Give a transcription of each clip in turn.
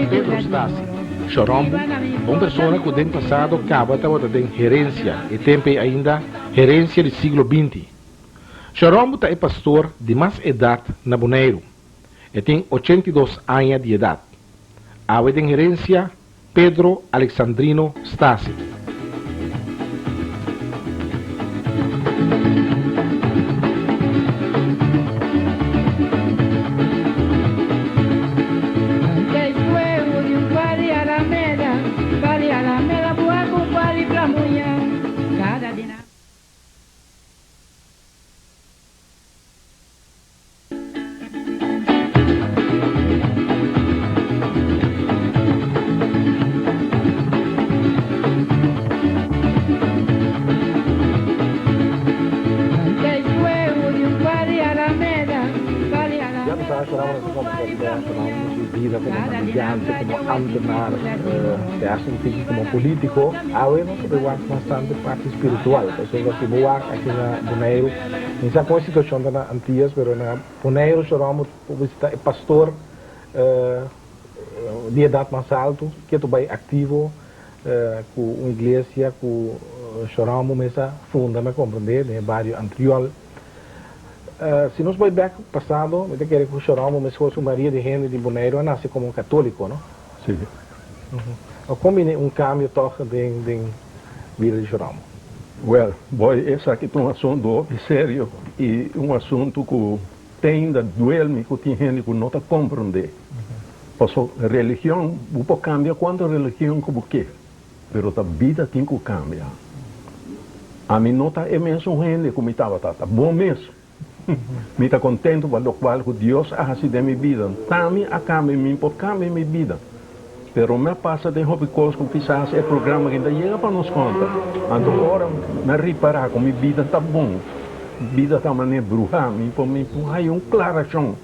Pedro Stasi, Shorombu, ta un persona ku den pasado kaba tabata den herensia, e tempu ei ainda herensia di siglo binti. Shorombu ta e pastor di mas edat na Boneiru. E tin 82 aña di edat. Awe den herensia, Pedro Alexandrino Stasi. Ya nos a shoraba nos a comenzá riba shoraba su bida como navegante, como ambtenaar, te hasta un tiki como politico. Awe nos ta bay wak bastante parti spiritual, pasobra si bo wak aki na Boneiru, Mi sa kon e situashon ta na Antias, pero na Boneiru Shoromo por bisita e pastor di edat mas altu ke ta bai aktivo ku un iglesia ku Shoromo mes a funda, mi a komprendé, den e bario Antriol. Si nos bai bèk pasado, mi ta kere ku Shoromo meskos ku mayoria di hende di Boneiru a nase komo katóliko, no? Sí. Kon bini un kambio tòg den bida di Shoromo? Wèl, boy, esaki ta un asuntu hopi serio i un asuntu ku te ainda duel mi ku tin hende ku no ta komprondé. Paso religion, bo por kambia kuantu religion ku bo ke, pero ta bida tin ku kambia. Ami no ta e mesun hende ku mi tabata, ta bo mes. Mi ta kontentu pa lokual ku Dios a hasi den mi bida. Tami a kambia, mi por kambia mi bida. Pero mi a pasa den hopi kos ku kisas e programa aki ta yega pa nos konta. Anto ora mi a ripará ku mi bida ta bon, bida ta manera bruhá, mi por mi por haña un klarashon.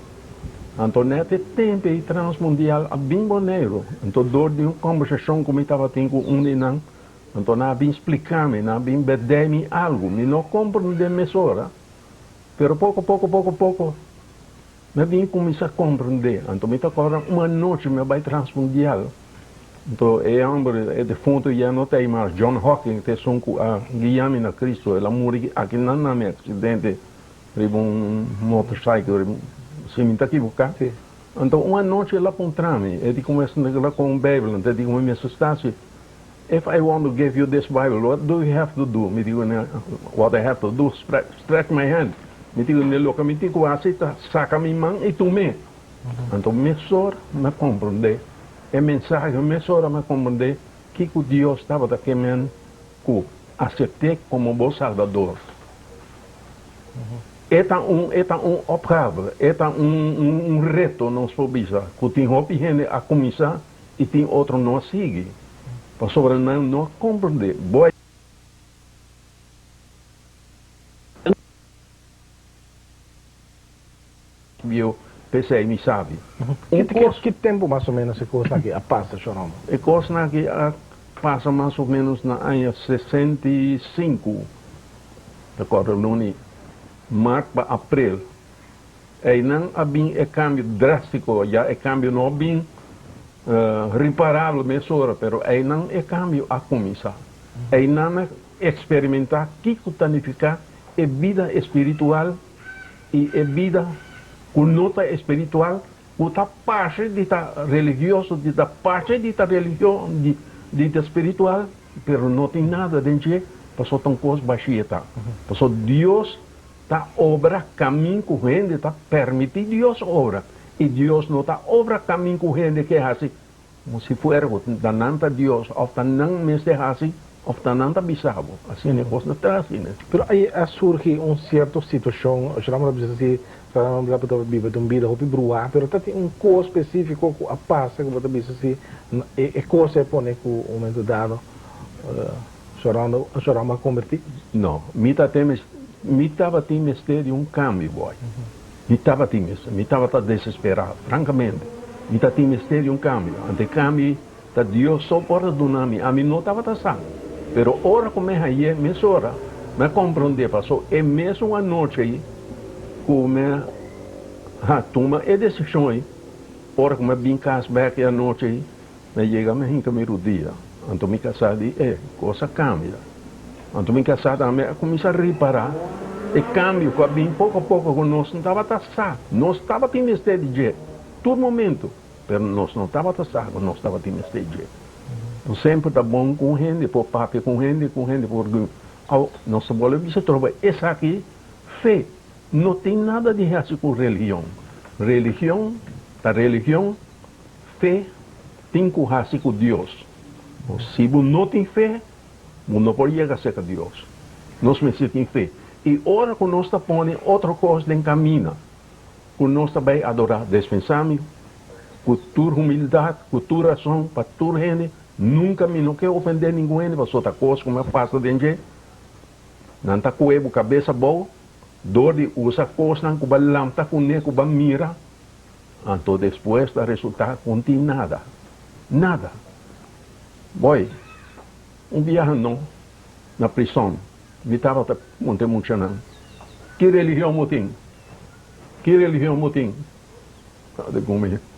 Anto nèt e tempu ei Transmundial a bin Boneiru. Anto dor di un kòmbersashon ku mi tabatin ku un di nan, anto nan a bin splika mi, nan a bin bèrdè mi algu. Mi no komprendé mesora. Pero poko poko poko poko mi a bin kuminsá komprendé. Anto mi ta kòrda un anochi mi a bai Transmundial. Anto e hòmber, e defuntu ya no ta ei mas, John Hawking, ta esun ku a guia mi na Cristo. El a muri aki nan na mi aksidente riba un motorcycle, si mi ta kibuká. Anto un anochi el a puntra mi, e di ku mi a ku un Bijbel, anto e di ku mi, Mister Stasi, If I want to give you this Bible, what do you have to do? Mi di ku ne, What I have to do? Stretch my hand. Mi di ku ne, Loke mi tin ku hasi ta saka mi man i tum'é. Anto mesora mi a komprondé e mensahe, mesora mi a komprondé kiko Dios tabata ke men ku asept'é komo bo Salbador. E ta un, e ta un opgave, e ta un, un reto nos por bisa, ku tin hopi hende a kuminsá I tin otro no a sigui, pasobra nan no a komprendé. Bo a bieu, p'esei mi sabi. Un kos. Ki tempu mas o ménos e kosnan aki a pasa, Shoromo? E kosnan aki a pasa mas o ménos na aña 65, ta kòrda luni mart pa aprel. Einan a bin e kambio drástiko, ya e kambio no a bin riparabel mesora, pero einan e kambio a kuminsá. Einan a eksperimentá kiko ta nifiká e bida espiritual i e bida ku no ta espiritual, ku ta parse di ta religioso, di ta parse di ta religion, di ta spiritual, pero no tin nada den dje, pasobra ta un kos bashí e ta. Pasobra Dios Ta obra kamin ku hende ta permití Dios obra, i Dios no ta obra kamin ku hende ke hasi komo si fuera ku ta nan ta Dios òf ta nan mester hasi òf ta nan ta bisa bo. Asina e kos no ta asina. Pero ei a surgi un sierto situashon, Shram ta bisa si Shram ta biba den un bida hopi bruá, pero ta tin un kos spesífiko ku a pasa ku bo ta bisa si e kos ei a pone ku un momento dado Shram a kombertí? No, mi ta ten mi tabatin mester di un cambio, boy. Mi tabatin mester, mi tabata desesperado, francamente. Mi tatin mester di un cambio. Anto e cambio ta Dios so por a duna mi. Ami no tabata sa. Pero ora cu mi haye, mesora mi a comprende paso e mesun anochi cu mi a tuma e decision ei. Ora ku mi a bin kas bèk e anochi ei, mi a yega mi a hinka mi rudia. Anto mi kasá di, E, kos a kambia. Anto mi kasá tambe a kuminsá ripará e kambio ku a bin poko poko ku nos no tabata sa. Nos tabatin mester di dje tur momentu, pero nos no tabata sa ku nos tabatin mester di dje. No semper ta bon ku un hende por papia ku un hende, ku un hende por. Awo, nos ta bolbe bisa troba esaki, fe no tin nada di hasi ku religion. Religion ta religion, fe tin ku hasi ku Dios. Si bo no tin fe, bo no por yega serka Dios. Nos mester tin fe. I ora ku nos ta pone otro kos den kamina ku nos ta bai adorá, despensá mi ku tur humildat, ku tur rason, pa tur hende, Nunka mi no ke ofendé ningun hende pasobra ta kos ku mi a pasa den dje. Nan ta kohe bo kabes abou dor di usa kosnan ku bo a lamta kuné, ku bo a mira, anto despues ta resultá ku no tin nada. Nada. Boy, un biaha no, na prison, mi tabata puntra e muchanan, Ki religion bo tin? Ki religion bo tin?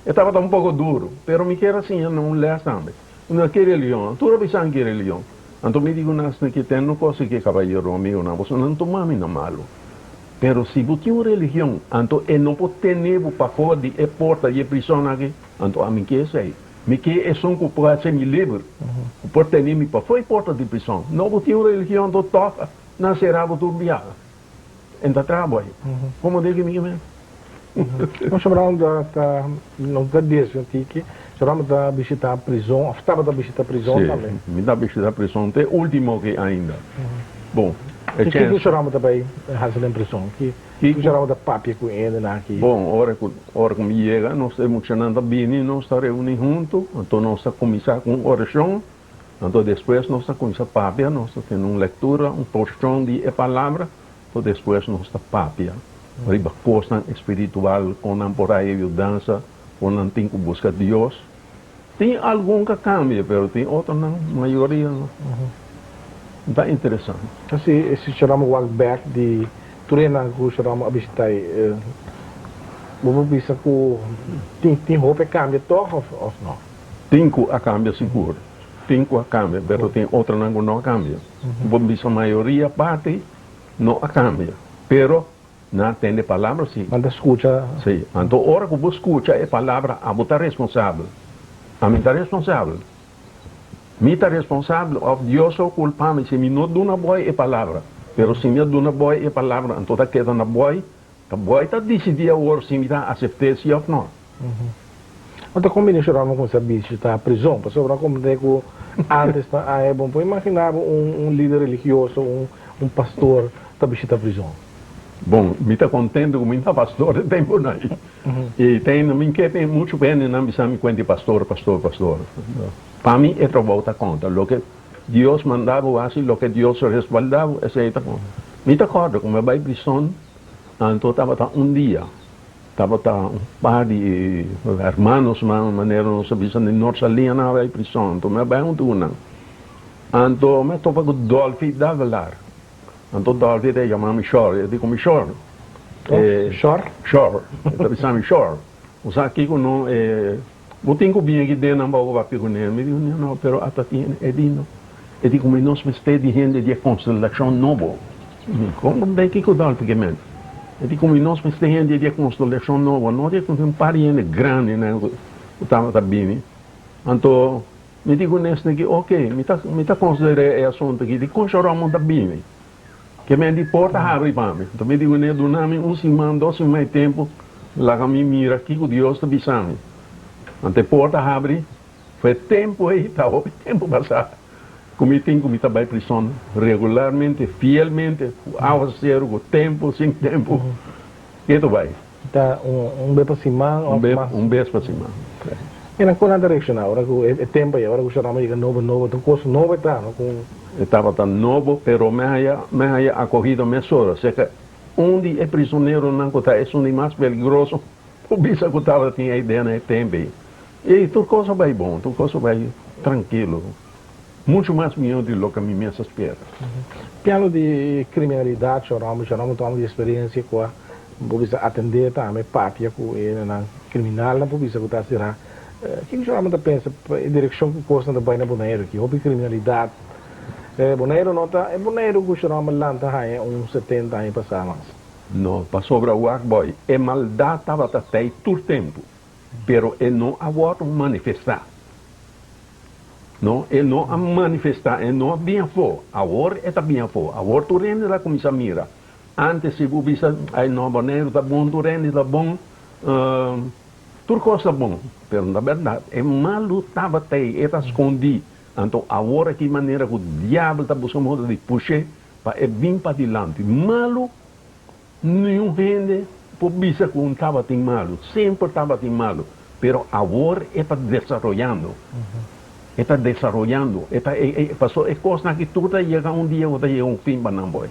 E tabata un poko duru, pero mi kier a siña nan un lès tambe. Na ki religion? Tur a bisa ki religion. Anto mi di ku nan, Asina ki ten no kos ki kabayero, amigonan, boso nan tuma mi na malu. Pero si bo tin un religion, anto e no por tene bo pafó di e porta di e prison aki, anto ami ke esei. Mi ke esun ku por hasi mi liber, ku por tene mi pafó e porta di prison. No bo tin un religion, anto tòg nan sera bo tur biaha. En ta traha bo ahi. Como de ki mi men? Nos Abraham ta ta nos ta desvia un tiki. Abraham ta bishita prizon of tabata bishita prizon tambe? Si, mi ta bishita prizon te ultimo ki ainda. Bon, e Ki chens. ki Abraham ta bai hasi den prizon? Ki ki Abraham ta papia ku hendenan aki? Bon, ora ku ora ku mi yega nos e muchanan ta bini nos ta reuni huntu, anto nos ta kuminsá ku un orashon. Anto despues nos ta cuminsa papia, nos ta tene un lectura, un porcion di e palabra, anto despues nos ta papia riba cosnan espiritual, con nan por haya yudansa, con nan tin cu busca Dios. Tin algun ca cambia, pero tin otronan, mayoria no. Ta interesante. Asi, si Shoramo wak bek di tur esnan cu Shoramo a bishita, bo por bisa cu tin hopi a cambia toch of no? Tin ku a kambia sigur, tin ku a kambia, pero tin otronan ku no a kambia. Bo bisa mayoria parti no a kambia, pero nan a tende palabra si. Nan ta skucha. Si, anto ora ku bo skucha e palabra abo ta responsabel. Ami ta responsabel. Mi ta responsabel òf Dios lo kulpa mi si mi no duna boi e palabra. Pero si mi a duna boi e palabra anto ta keda na boi. Ta boi ta disidí awor si mi ta asept'é si òf no. No ta kombiní shorá no kuminsá bishitá prizon, pasobra a komprendé ku ántes nan aña bon por imaginá bo un un lider religioso, un un pastor ta bishitá prizon. Bon, mi ta kontento ku mi ta pastor e tempunan ei. I ten mi ke tin muchu hendenan bisa mi kuenti pastor, pastor, pastor. Pa mi e trabou ta konta. Loke Dios manda bo hasi, loke Dios respaldá bo, esei ta konta. Mi ta kòrda ku mi a bai prizon, anto tabata un dia. Tabata un par di hermanos manera nos a bisa di Norsalía nan a bai prison, anto mi a bai huntu ku nan. Anto mi a topa ku Dolfi Davelaar. Anto Dolfi ta yama mi Shor, e di ku mi Shor. Shor? Shor, e ta bisa mi Shor. Bo sa kiko no, bo tin ku bini aki den nan pa bo papia kuné. Mi di kuné no, pero ata tin e di no. E di ku mi nos mester di hende di e konstelashon nobo. Kon bo kiko Dolfi ke men? E di ku mi nos mester hende di e konstelashon nobo, no di un par di hende grandi nan ku tabata bini. Anto mi di ku nesnan ki ok, mi ta mi ta konsider'é e asuntu aki di kon Shoromon ta bini. Ke men di porta habri pa mi. Anto mi di kuné, duna mi un siman, dos siman e tempu, laga mi mira kiko Dios ta bisa mi. Anto e porta habri. Fu e tempu ei, ta hopi tempu pasá, ku mi tin ku mi ta bai prison regularmente, fielmente, ku awa seru, ku tempu, sin tempu, ke ta bai. Ta un bes pa siman òf mas? Un bes pa siman. E nan kon nan ta reakshoná ora ku e tempu ei, ora ku Shorama yega nobo nobo, ta un kos nobo e ta, no? Ku. E tabata nobo, pero mi haya mi haya akohido mesora, seka un di e prisoneronan ku ta esun di mas peligroso, por bisa ku tabatin ei den e tempu ei. I tur kos a bai bon, tur kos a bai trankilo, muchu mas mihó di loke mi mes a spera. Piano di kriminalidat, Shorombo, Shorombo ta un di eksperensia ku a bo bisa atendé tambe, papia ku e hendenan. kriminalnan por bisa ku ta será. Kiko Shorama ta pensa pa e direkshon ku kosnan ta bai na Boneiru aki? Hopi kriminalidat. Boneiru no ta e Boneiru ku Shorama lanta haña un setenta aña pasá mas. No, pasobra wak boy, e maldat tabata tei tur tempu, pero e no a wòrdu manifestá. No, e no a manifestá, e no a bin afó. Awor e ta bin afó. Awor tur hende ta kuminsá mira. Ántes si bo bisa, ay no, Boneiru ta bon, tur hende ta bon, tur kos ta bon. Pero na bèrdat e malu tabata ei, e ta skondí. Anto awor aki manera ku diabel ta buska moda di push'é pa e bin padilanti. Malu, niun hende por bisa ku un tabatin malu. Semper tabatin malu, pero awor e ta desaroyando. E ta desaroyando. E ta, e, e, pasobra e kosnan aki tur ta yega un dia ku ta yega un fin pa nan boy.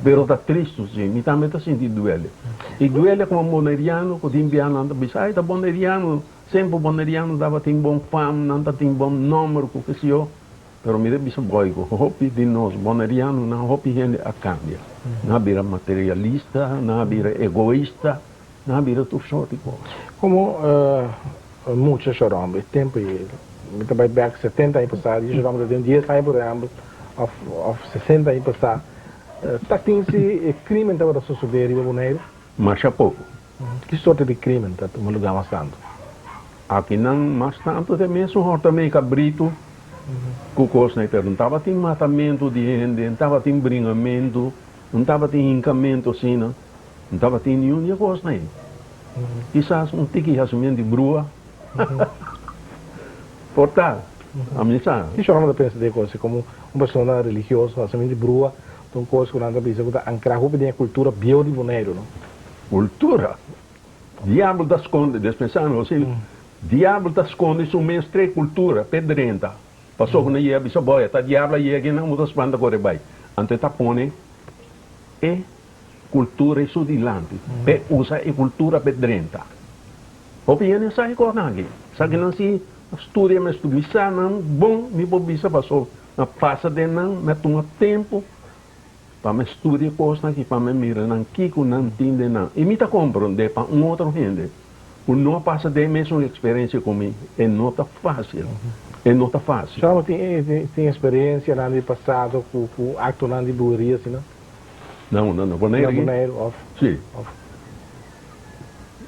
Pero ta tristu si, mi tambe ta sinti duele. I duele komo boneriano ku tin bia nan ta bisa, ay ta boneriano, semper boneriano tabatin bon fam, nan ta tin bon nòmber ku ke si yo. Pero mi ta bisa boy ku hopi di nos bonerianonan, hopi hende a kambia. Nan a bira materialista, nan a bira egoista, nan a bira tur sort di kos. Komo mucha shoròmber e tempu ei, mi ta bai bèk setenta aña pasá, di shoròmber ta den dies aña por ehèmpel, òf òf sesenta aña pasá, ta tin si e krímen tabata sosodé riba Boneiru? Masha poko. Ki sorte di krímen ta tuma lugá mas tantu? Akinan mas tantu te mesun hòrta mei kabritu ku kosnan, pero no tabatin matamentu di hende, no tabatin bringamentu, no tabatin hinkamentu asina, no tabatin niun di e kosnan ei. Kisas un tiki hasimentu di brua por ta, ami sa. Ki shorma ta pensa di e kos? Komo un persona religioso, hasimentu di brua ta un kos ku nan ta bisa ku ta ankrá hopi den e kultura bieu di Boneiru, no? Kultura? Diabel ta skonde, despensando si, diabel ta skonde su mes tre kultura p'e drenta. Pasobra ku nan yega bisa boya, ta diabel a yega i nan bo ta spanta kore bai. Anto e ta pone e kultura ei su dilanti, p'e usa e kultura p'e drenta. Hopi hende sa e kosnan aki. Sa ki nan si studia mes tu. Mi sa nan bon, mi por bisa pasobra nan pasa den nan, mi a tuma tempu Pa mi studia kosnan aki, pa mi mira nan kiko nan tin den nan. I mi ta komprondé pa un otro hende ku no a pasa den e mesun eksperensia ku mi, e no ta fásil. E no ta fásil. Shama tin tin eksperensianan di pasado ku ku aktonan di bruheria asina? Na unda? Na Boneiru? Na Boneiru òf. Sí. Òf.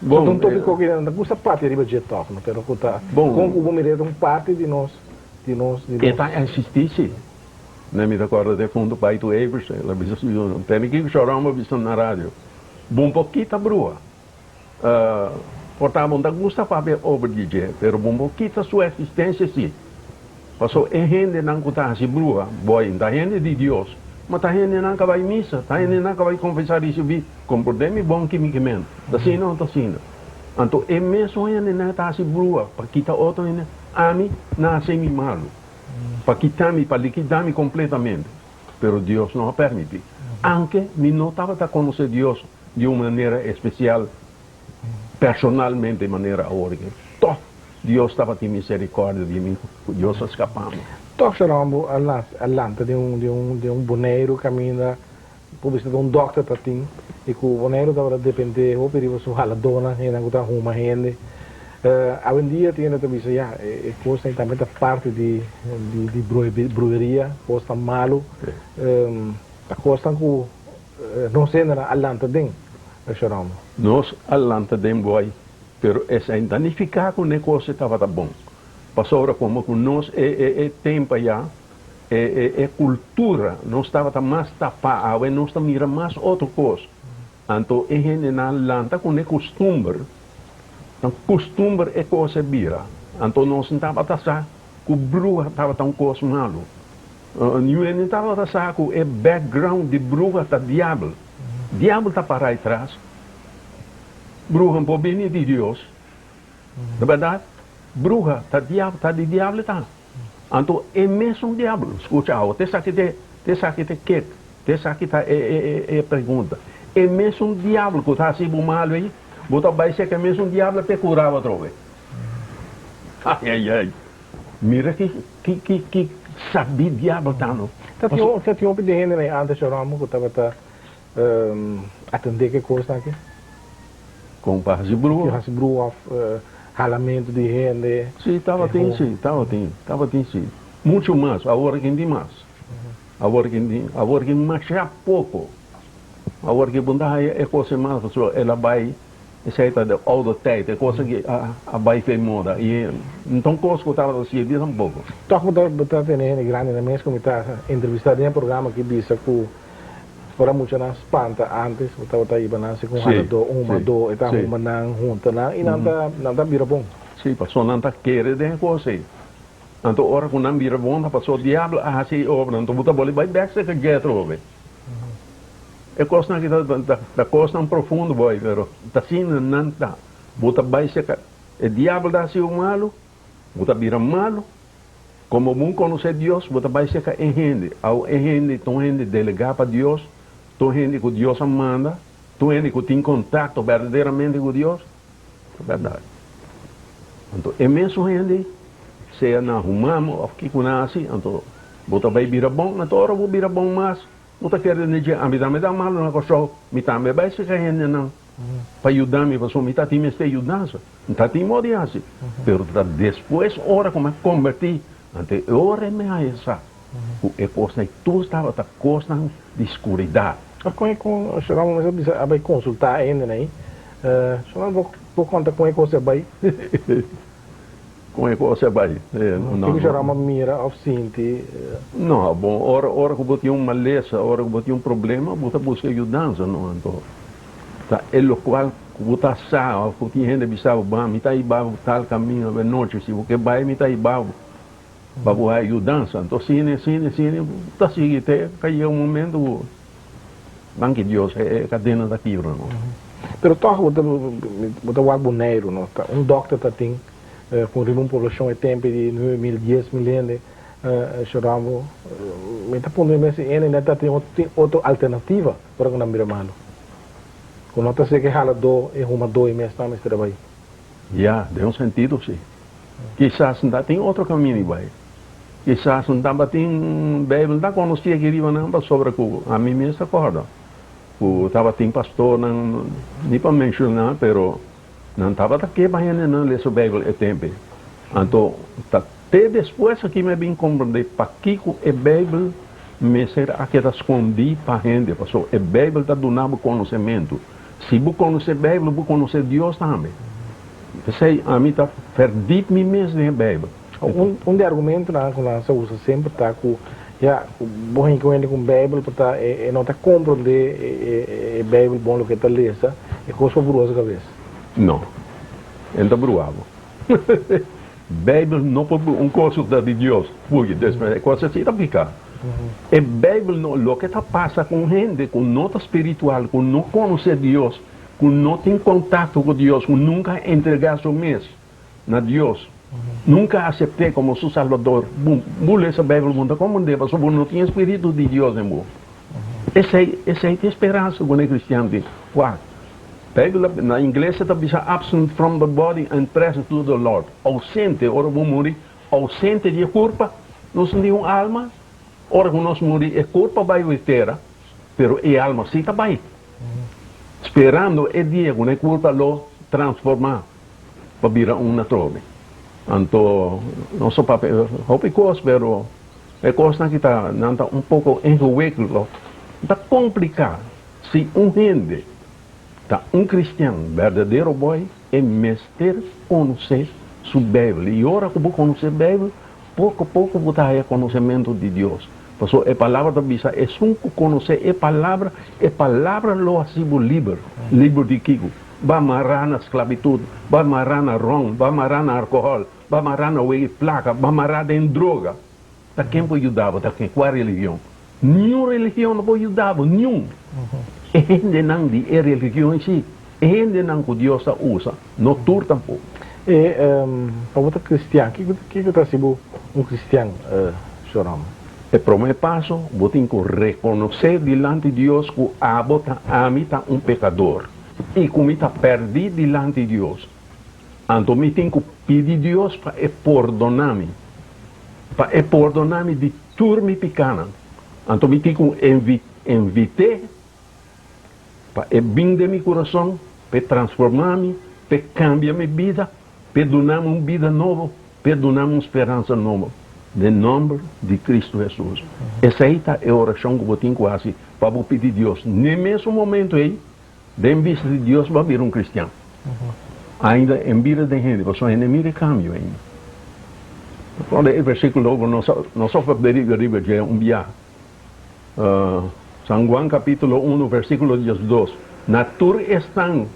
Bon, ta un tópiko ku nan ta gusta papia riba dje tòg, no? Pero ku ta kon ku bo mira e ta un parti di nos di nos di nos. E ta eksistí, sí. Ne mi ta corda defunto Paito Evers, el a bisa su yunan, tene kiko Shorón bo bisa na radio, bon por kita brua, por ta bon ta gusta papia over di dje, pero bon por kita su existencia si, paso e hendenan cu ta haci brua, boy, ta hende di Dios, ma ta hendenan ca bay misa, ta hendenan ca bay confesa ricibi, comprende mi bon ki mi ke men, ta asina o no ta asina? Anto e mesun hendenan ta haci brua pa kita otro hende, ami na haci mi malo. Pa kita mi, pa likidá mi kompletamente. Pero Dios no a permití. Anke mi no tabata konosé Dios di un manera espesial, personalmente manera awor aki, tòg Dios tabatin miserikòrdia di mi, ku Dios a skapá mi. Tòg Shorombo a lanta den un den un den un Boneiru kaminda por bisa ta un dòkter ta tin i ku Boneiru tabata dependé hopi riba su haladónan, hendenan ku ta huma hende. Awendia tin hende ta bisa ya e kosnan ei tambe ta parti di di bruheria, kosnan malu, ta kosnan ku nos hendenan a lanta den, Shorombo. Nos a lanta den boy, pero esei no ta nifiká ku ne kos ei tabata bon, pasobra komo ku nos e e tempu ayá E cultura nos tabata mas tapa, awe nos ta mira mas otro cos. Anto e hendenan lanta cu ne custumber, nan custumber e cos e bira. Anto nos no tabata sa cu bruha tabata un cos malo. Niun hende tabata sa cu e background di bruha ta diabel. Diabel ta para atras. Bruha no por bini di Dios. Ta berdad? Bruha ta diabel, ta di diabel ta. Anto e mesun diablo, scucha awo, te esaki te, te esaki te kek, te esaki ta e, e, e, e pregunta. E mesun diablo cu ta haci bo malo ey, bo ta bay seca e mesun diablo p'e cura bo atrobe. Ay, ay, ay. Mira ki, ki, ki, ki sabi diablo ta no. Ta tin, ta tin hopi di hende antes Shoromo cu tabata atende cu e cosnan aki? Kon pa hasi bruha? Hasi bruha òf halamentu di hende. Sí, tabatin sí, tabatin, tabatin sí. Muchu mas, awor aki tin mas. Awor aki tin, awor aki masha poko. Awor aki bo no ta haya e kos ei mas pasobra el a bai, esei ta de oude tijd, e kos aki a bai fe moda i no ta un kos ku tabata sirbi tampoko. Tòg bo ta bo ta tene hende grandi na mes ku mi ta entrevistá den e programa aki bisa ku ora muchanan spanta ántes bo tabata hiba nan segun haladó, un humadó, e ta huma nan, hunta nan i nan ta nan ta bira bon. Sí, pasobra nan ta kere den e kos ei. Anto ora ku nan bira bon ta pasobra diablo a hasi e obra, anto bo ta boli bai bèk serka dje atrobe. E kosnan aki ta kosnan profundo boy, pero ta asina nan ta. Bo ta bai serka e diabel ta hasi bo malu, bo ta bira malu. Komo bo konosé Dios, bo ta bai serka e hende. Awo e hende ta un hende delegá pa Dios, ta un hende ku Dios a manda, ta un hende ku tin kontakto berdaderamente ku Dios. Ta bèrdat. Anto e mesun hende, sea na humamo òf kiko nan hasi, anto bo ta bai bira bon. Anto ora bo bira bon mas, bo ta kere den dje, Ami tambe ta malu na Kòrsou, mi tambe bai seka hendenan pa yuda mi, pasobra mi ta tin mester yudansa. Mi ta tin modo di hasi. Pero ta despues ora ku mi a kombertí, anto e ora ei mi haña sa ku e kosnan ei tur tabata kosnan di skuridat. Kon e kon Shalom mester bisa a bai konsultá e hendenan ei? Shalom bo por konta kon e kos a bai? Kon e kos a bai? Kiko Shalom a mira òf sinti? No, bon, ora ora ku bo tin un malesa, ora ku bo tin un problema, bo ta buska yudansa, no? Anto ta e lokual ku bo ta sa òf ku tin hende bisa bo, Ban, mi ta hiba bo tal kaminda anochi, si bo ke bai mi ta hiba bo. Pa bo haya yudansa. Anto asina, asina, asina bo ta sigui te ka yega un momento ku danki Dios e kadena ta kibra no. Pero tòg bo ta bo ta wak Boneiru no ta un dòkter ta tin ku riba un poblashon e tempu di nuebe mil dies mil hende Shoramo mi ta puntra mi mes si ene ta tin tin otro alternativa ora ku nan bira malu ku no ta ser ke haladó e humadó e mes nan mester a bai. Ya, den un sentido si. Kisas no ta tin otro kaminda di bai. Kisas no tabatin Beibel no ta konosí aki riba nan pasobra ku ami mes ta kòrda ku tabatin pastornan, ni pa menshoná, pero nan tabata ke pa hendenan lesa Beibel e tempu. Anto ta te despues aki mi a bin komprendé pakiko e Beibel mester a keda skondí pa hende, pasobra e Beibel ta duna bo konosementu. Si bo konosé Beibel, bo konosé Dios tambe. P'esei ami ta verdiep mi mes den e Beibel. Un di e argumentonan ku nan sa usa semper ta ku ya, ku bo hende ku hende ku un Beibel por ta e no ta komprondé e Beibel bon loke e ta lesa, e kos por brua su kabes. No, e no ta brua bo. Beibel no por brua un kos ku ta di Dios. Pui, e kos asi ta piká. E Beibel no, loke ta pasa ku un hende ku no ta spiritual, ku no konosé Dios, ku no tin kontakto ku Dios, ku nunka a entregá su mes na Dios, nunka a asept'é komo su Salbador, bo bo lesa Beibel bo no ta komprendé pasobra bo no tin e spiritu di Dios den bo. Esei, esei ta e speransa ku e kristian tin. Wak, Beibel ta, na ingles e ta bisa absent from the body and present to the Lord, ousente, ora bo muri, ousente di e kurpa, nos no tin un alma, ora ku nos muri e kurpa bai bai tera, pero e alma si ta bai. Sperando e dia ku e kurpa lo transformá pa bira un atrobe. Anto nos a papia hopi kos, pero e kosnan aki ta nan ta un poko ingewikkeld of ta kompliká. Si un hende ta un kristian berdadero boy, e mester konosé su Beibel. I ora ku bo konosé Beibel, poko poko bo ta haya konosementu di Dios. Pasobra e Palabra ta bisa, Esun ku konosé e Palabra, e Palabra lo hasi bo liber. Liber di kiko? Ba mará na sklabitut, ba mará na ròn, ba mará na alkohòl, ba mará na wega i plaka, ba mará den droga. Ta ken por yuda bo? Ta ken? Kua religion? Niun religion no por yuda bo, niun. E hendenan di e religion ei, e hendenan ku Dios ta usa, no tur tampoko. E pa bo ta kristian, kiko kiko ta hasi bo un kristian, Shoram? E promé paso, bo tin ku rekonosé dilanti Dios ku abo ta ami ta un pekador i ku mi ta pèrdí dilanti Dios. Anto mi tin ku pidi Dios pa e pordoná mi, pa e pordoná mi di tur mi pikánan. Anto mi tin ku invit'é pa e bin den mi kurason. p'e transformá mi, p'e kambia mi bida, p'e duna mi un bida nobo, p'e duna mi un speransa nobo. Den nòmber di Kristu Hesus. Esei ta e orashon ku bo tin ku hasi pa bo pidi Dios. N'e mesun momentu ei, den bista di Dios bo a bira un kristian. Ainda en bida den hende, pasobra hende mira e kambio ainda. Kòrda e versíkulo ku nos nos a papia riba dje un biaha. San Juan kapítulo unu versíkulo diesdos, Na tur esnan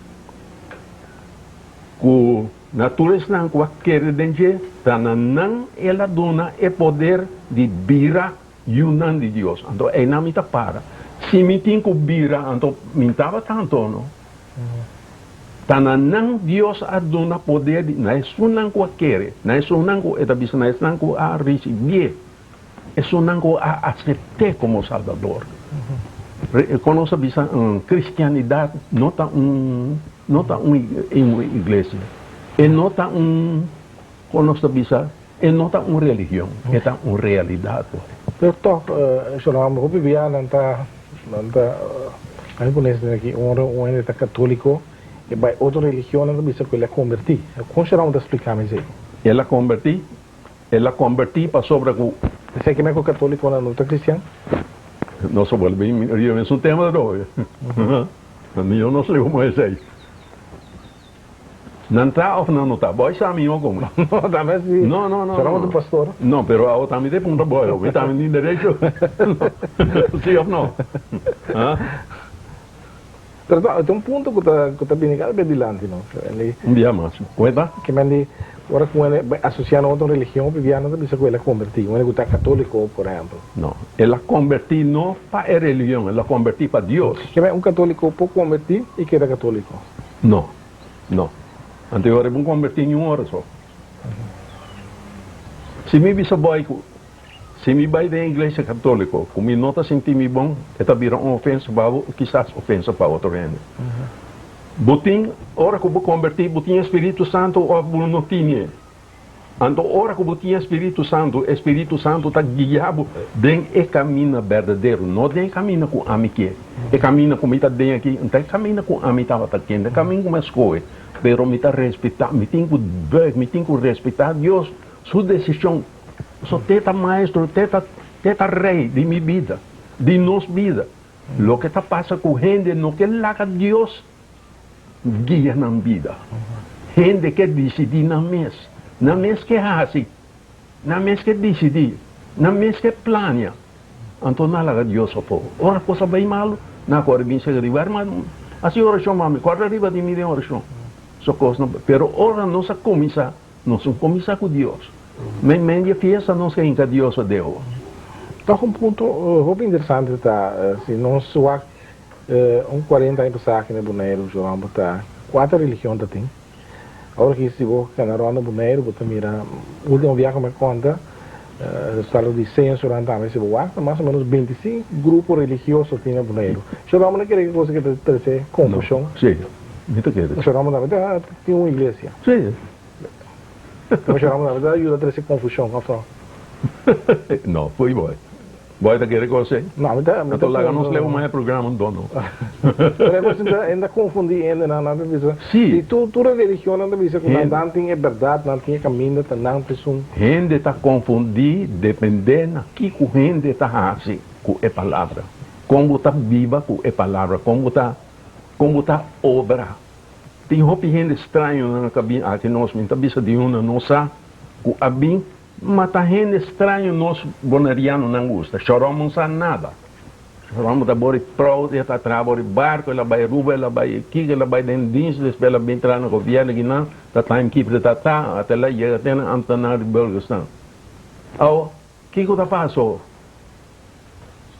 ku na tur esnan ku a kere den dje, ta na nan el a duna e poder di bira yunan di Dios. Anto einan mi ta para. Si mi tin ku bira, anto mi tabata anto no. Ta na nan Dios a duna poder di, na esunnan ku a kere, na esunnan ku, e ta bisa na esnan ku a risibié. Esunnan ku a asept'é komo Salbador. Kon nos a bisa, kristianidat no ta un no ta un iglesia, e no ta un, kon nos ta bisa, e no ta un religion, e ta un realidat. Pero tòg, Sholom, hopi bia nan ta nan ta a mi pone esei aki, ora un hende ta katóliko e bai otro religion nan ta bisa ku el a kombertí. Kon Sholom ta splika mi esei? El a kombertí? El a converti pasobra cu. Esey ke men cu catoliconan no ta cristian? Nos a bolbe riba mesun tema atrobe. Mihor nos leu como esey. Nan ta of nan no ta? Boy sa mihor como. No, ta mes si. No, no, no. Solamente un pastor. No, pero awo tambe ta e punta boy. Mi tambe tin derecho. Si of no? Ha? Pero ta un punto cu ta cu ta bini cada bes dilanti no. Un bia mas. Cu e ta? Ke men di ora cu hende bai asocia na otro religion hopi bia nan ta bisa cu el a converti. Un hende cu ta catolico por ehempel. No. El a converti no pa e religion, el a converti pa Dios. Ke men un catolico por converti y keda catolico? No. No. Anto e ora e bon converti ni un ora so. Si mi bisa boy cu Si mi bai den iglesia católico cu mi no ta sinti mi bon, e ta bira un ofensa pa bo, kisas ofensa pa otro hende. Bo tin, ora cu bo conberti, bo tin e Spiritu Santo of bo no tin e? Anto ora cu bo tin e Spiritu Santo, e Spiritu Santo ta guia bo den e camina berdadero, no den e camina cu ami kier. E camina cu mi ta den aki, no ta e camina cu ami tabata kier, no ta e camina cu mi a scohe, pero mi ta respeta, mi tin cu buig, mi tin cu respeta Dios su decision. So te ta maestro, te ta te ta rey di mi bida, di nos bida. Loke ta pasa ku hende no ke laga Dios guia nan bida. Hende ke disidí nan mes, nan mes ke hasi, nan mes ke disidí, nan mes ke plania. Anto nan laga Dios afó. Ora kos a bai malu, nan a kore bin sega di wèr, ma hasi orashon mami, kòrda riba di mi den orashon. So kos no, pero ora nos a kuminsá. Nos no kuminsá ku Dios. Meimei di e fiesta nos ka hinka Dios a deo. Tòg un punto hopi interesante ta si nos wak un kuarenta aña pasá aki na Boneiru Joan bo ta kuater religion ta tin. Awor aki si bo kana rònt na Boneiru bo ta mira ultimo biaha ku mi a konta resultado di sensonan tambe si bo wak ta mas o menos bintisinku grupo religioso tin na Boneiru. Joan bo no kere ki cosa ki ta trese konfushon? Si, mi ta kere. Joan bo tambe ta tin un iglesia. Si. Como Joram tambe ta yuda trece confusion of no? No, foei boy. Boy ta kere cos ey? No, mi ta, mi ta Anto laga nos leu mas e programa anto no. Pero e cos ta, ta confundi hendenan, nan ta bisa, Si. di tur, tur e religionnan ta bisa cu nan, nan tin e berdad, nan tin e caminda, ta nan ta esun. Hende ta confundi depende na kico hende ta haci cu e palabra. Con bo ta biba cu e palabra, con bo ta, con bo ta obra. Tin hopi hende strañonan ku a bin aki nos, mi ta bisa di una nos sa ku a bin mata hende straño nos bonerianonan gusta. Shoròm no sa nada. Shoròm ta bori proud, e ta traha bori barko, el a bai Aruba, el a bai kiko, el a bai den dienst, despues el a bin traha na gobièrnu kinan, ta timekeeper ta ta, ata el a yega te na ambtenaar di Burgerstaan. Awo, kiko ta pasa awo?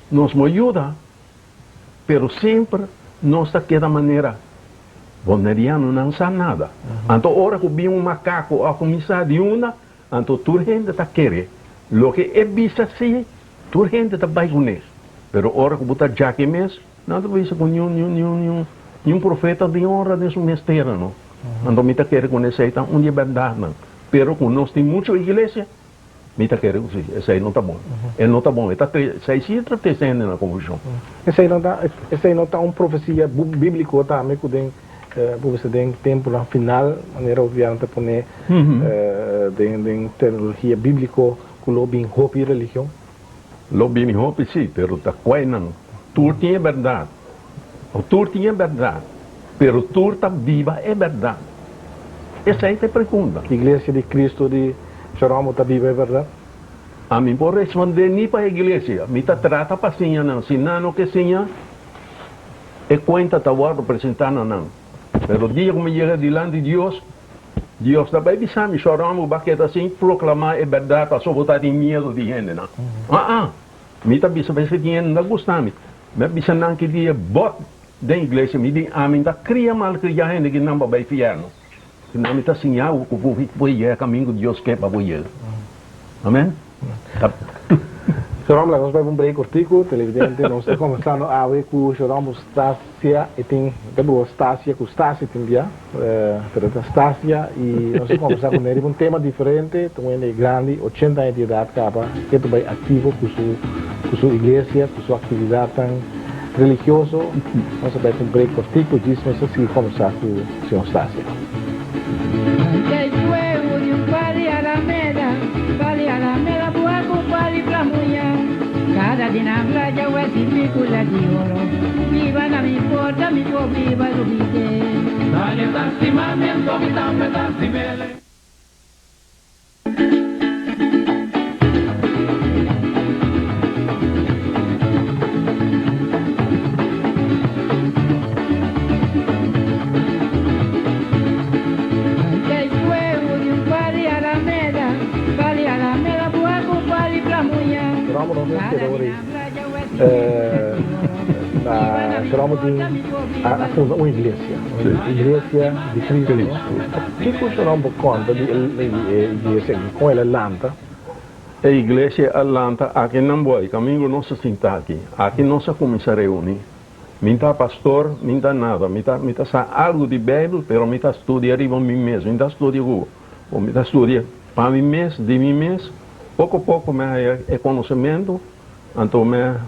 Nos mo yuda. Pero semper nos ta keda manera bonerianonan sa nada. Anto ora ku bin un makako a kuminsá di unda, anto tur hende ta kere loke e bisa si, tur hende ta bai kuné. Pero ora ku bo ta djaki mes, nan ta bisa ku niun niun niun niun niun profeta di honra den su mes tera no. Anto mi ta kere ku esei ta un di e bèrdatnan. Pero ku nos tin muchu iglesia. Mi ta kere ku si, esei no ta bon. E no ta bon. E ta tre, esei si ta trese hende na konfushon. Esei no ta, esei no ta un profesia bíbliko tambe ku den Bo bisa den tempunan final, manera gobièrnu ta pone den terminologia bíbliko, ku lo bin hopi religion? Lo bini hopi sí, pero ta kuai nan. Tur tin e bèrdat. O tur tin e bèrdat, pero tur ta biba e bèrdat? Esei ta e pregunta. Iglesia di Cristo di Shoromo ta biba e bèrdat? Ami por respondé ni pa iglesia. Mi ta trata pa siña nan. Si nan no ke siña, E kuenta ta wòrdu presentá na nan. Pero dia ku mi yega dilanti Dios, Dios ta bai bisa mi, Shòròm, bo ba keda sin proklamá e bèrdat pasobra bo ta tin miedu di hendenan. Aa! Mi ta bisa pa esei tin hende no ta gusta mi. Mi a bisa nan ki dia bòt den iglesia, mi di, Ami no ta kria malkriá hende ki nan pa bai fièrnu. Sino mi ta siña bo ku bo por yega kaminda ku Dios ke pa bo yega. Amen. Shorombo, laga nos bai pa un break kortiku. Televidente, nos ta kombersando awe ku Shorombo Stasia. E tin, ta bruha Stasia ku Stasia tin bia, pero ta Stasia i nos ta kombersá kuné riba un tema diferente. Ta un hende grandi, ochenta aña di edat kaba, ke ta bai aktivo ku su ku su iglesia, ku su aktividatnan religioso. Nos a bai pa un break kortiku, djis nos ta sigui kombersá ku. Señor Stasia. Shromo nos a keda ora na Shromo tin a funda un iglesia, un iglesia di Cristo. Kiko Shromo por konta di e iglesia aki, kon el a lanta? E iglesia a lanta aki nan boy, kamingo nos a sinta aki. Aki nos a kuminsá reuní. Mi ta pastor, mi ta nada. Mi ta mi ta sa algu di Beibel, pero mi ta studia riba mi mes. Mi ta studia ku bo. Mi ta studia pa mi mes, di mi mes. Poko poko mi a haya e konosementu, anto mi a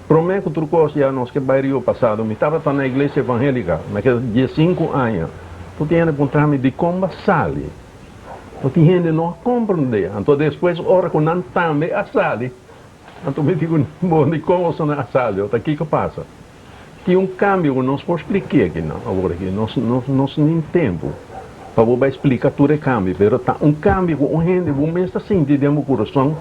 promé ku tur kos ya nos ke bai rio pasado. Mi tabata na iglesia evangélika, mi a keda diesinku aña. Tur tin hende puntra mi dikon bo a sali. No tin hende no a komprendé. Anto despues ora ku nan tambe a sali, anto mi di ku bo, dikon boso no a sali? Ota kiko pasa? Tin un kambio ku nos por splik'é aki nan awor aki. Nos nos nos nin tempu pa bo bai splika tur e kambio, pero ta un kambio ku un hende bo mes ta sinti den bo kurason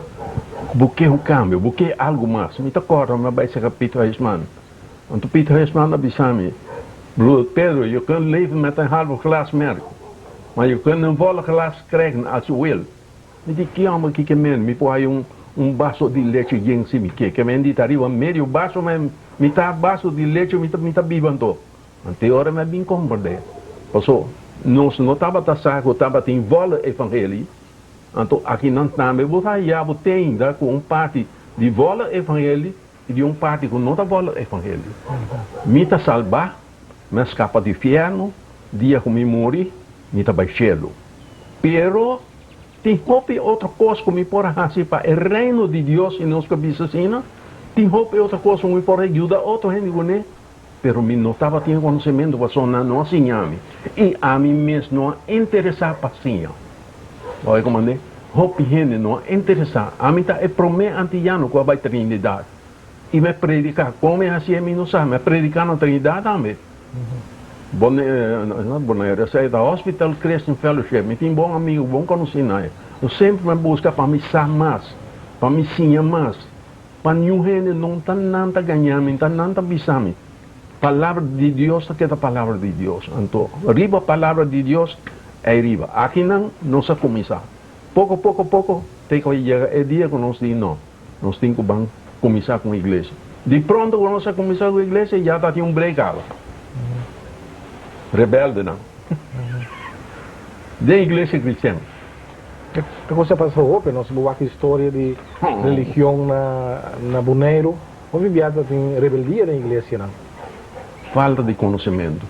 ku bo ke un kambio, bo ke algu mas. Mi ta kòrda mi a bai serka Piet Huisman. Anto Piet Huisman a bisa mi, Broeder Pedro, je kunt leven met een halve glas melk, maar je kunt een volle glas krijgen als je wil. Mi di, Ki homber ki ke men? Mi por haya un baso di leche yen si mi ke. Ke men di ta riba medio baso, ma mitad baso di leche mi ta mi ta biba anto. Anto e ora mi a bin komprende, paso nos no tabata sa ku tabatin volle evangelie. Anto akinan tambe bo ta haya bo tenda ku un parti di volle evangelie I di un parti ku no ta bòlda evangelio. Mi ta salbá, mi a skapa di fièrnu, dia ku mi muri, mi ta bai shelu. Pero tin hopi otro kos ku mi por a hasi pa e Reino di Dios, si nos por bisa asina. Tin hopi otro kos ku mi por a yuda otro hende kuné, pero mi no tabatin e konosementu pasobra nan no a siña mi, i ami mes no a interesá pa siña. Oye komandé, hopi hende no a interesá. Ami ta e promé antiyano ku a bai Trinidad i mi a prediká. Kon mi a hasié mi no sa. Mi a prediká na Trinidad tambe. Bonaire, esei ta Hospital Christian Fellowship. Mi tin bon amigu, bon konosí na e. Semper mi a buska pa mi sa mas, pa mi siña mas, pa niun hende no ta nan ta gaña mi, ta nan ta bisa mi. Palabra di Dios ta keda palabra di Dios. Anto riba palabra di Dios ei riba. Akinan nos a kuminsá. Poko poko poko te ku a yega e dia ku nos di no, nos tin ku ban kuminsá ku un iglesia. Di pronto ku nos a kuminsá ku iglesia ya ta tin un break kaba. Rebeldenan den iglesia kristian. E kos a pasa hopi. Nos bo wak historia di religion na Boneiru. Hopi bia ta tin rebeldia den iglesianan. Falta di konosementu.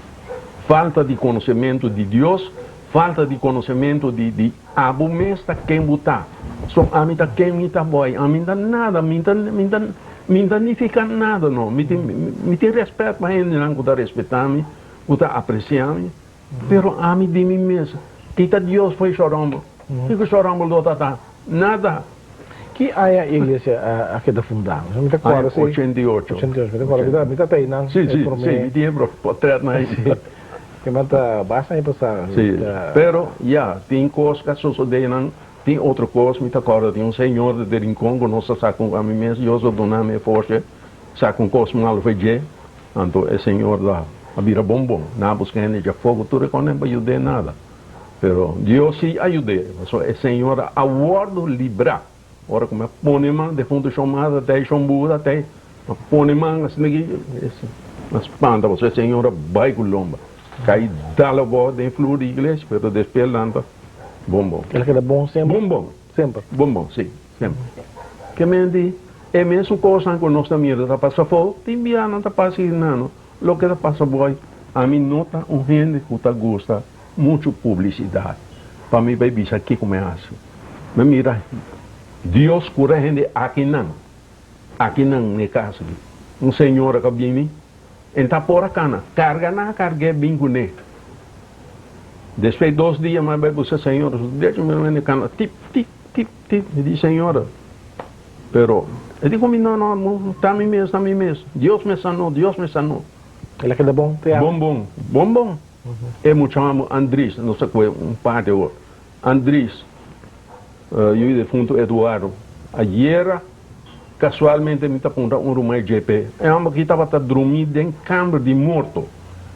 Falta di konosementu di Dios, falta di konosementu di di abo mes ta ken bo ta. So ami ta ken mi ta boy, ami ta nada, mi ta mi ta mi ta nifica nada no. Mi tin mi tin respet pa hendenan ku ta respeta mi. ku ta apresiá mi, pero ami di mi mes, kita Dios fo'i Shorombo? Kiko Shorombo lo ta ta? Nada! Ki aña e iglesia a keda fundá? Mi ta kòrda si. Aña 88. 88, mi ta kòrda, mi ta ta einan e promé. Si, si, mi tin e potretnan ei. Ke nan ta basta aña pasá. Si, pero ya, tin kos ku a sosodé einan, tin otro kos, mi ta kòrda tin un señor di Rincon ku nos a sa ku ami mes, Dios a duna mi e forsa, sa ku un kos malu fo'i dje, anto e señor la a bira bon bon, nan a buska hende dje afó ku tur e kònen pa yud'é nada. Pero Dios sí a yud'é, pasobra e señora a wòrdu librá. Ora ku mi a pone man defuntu shon mata tei, shon buda tei, mi a pone man asina ki, mi a spanta pasobra e señora bai ku lomba, kai dal abou den flur di iglesia, pero despues el lanta bon bon. El a keda bon semper? Bon bon. Semper? Bon bon, sí, semper. Ke men di, e mesun kosnan ku nos ta mira ta pasa afó, tin bia nan ta pasa hinano. Loke ta pasa boy, ami no ta un hende ku ta gusta muchu publisidat pa mi bai bisa kiko mi hasi. Mi mira Dios kura hende akinan, akinan n'e kas aki. Un señora ka bini, e ta por a kana, karga nan a karg'é bin kuné. Despues dos dia mi a bai buska señora, su derecho mi a kana tip, tip, tip, tip, mi di señora. Pero e di ku mi, No, no, no ta mi mes, ta mi mes. Dios me sanó, Dios me sanó. El a keda bon te awe? Bon, bon, bon, bon. E mucha amo Andries, nos a kue un parti awor. Andries, yu di defuntu Eduardo. Ayera, kasualmente mi ta puntra un ruman JP. E homber aki tabata drumí den kamber di morto.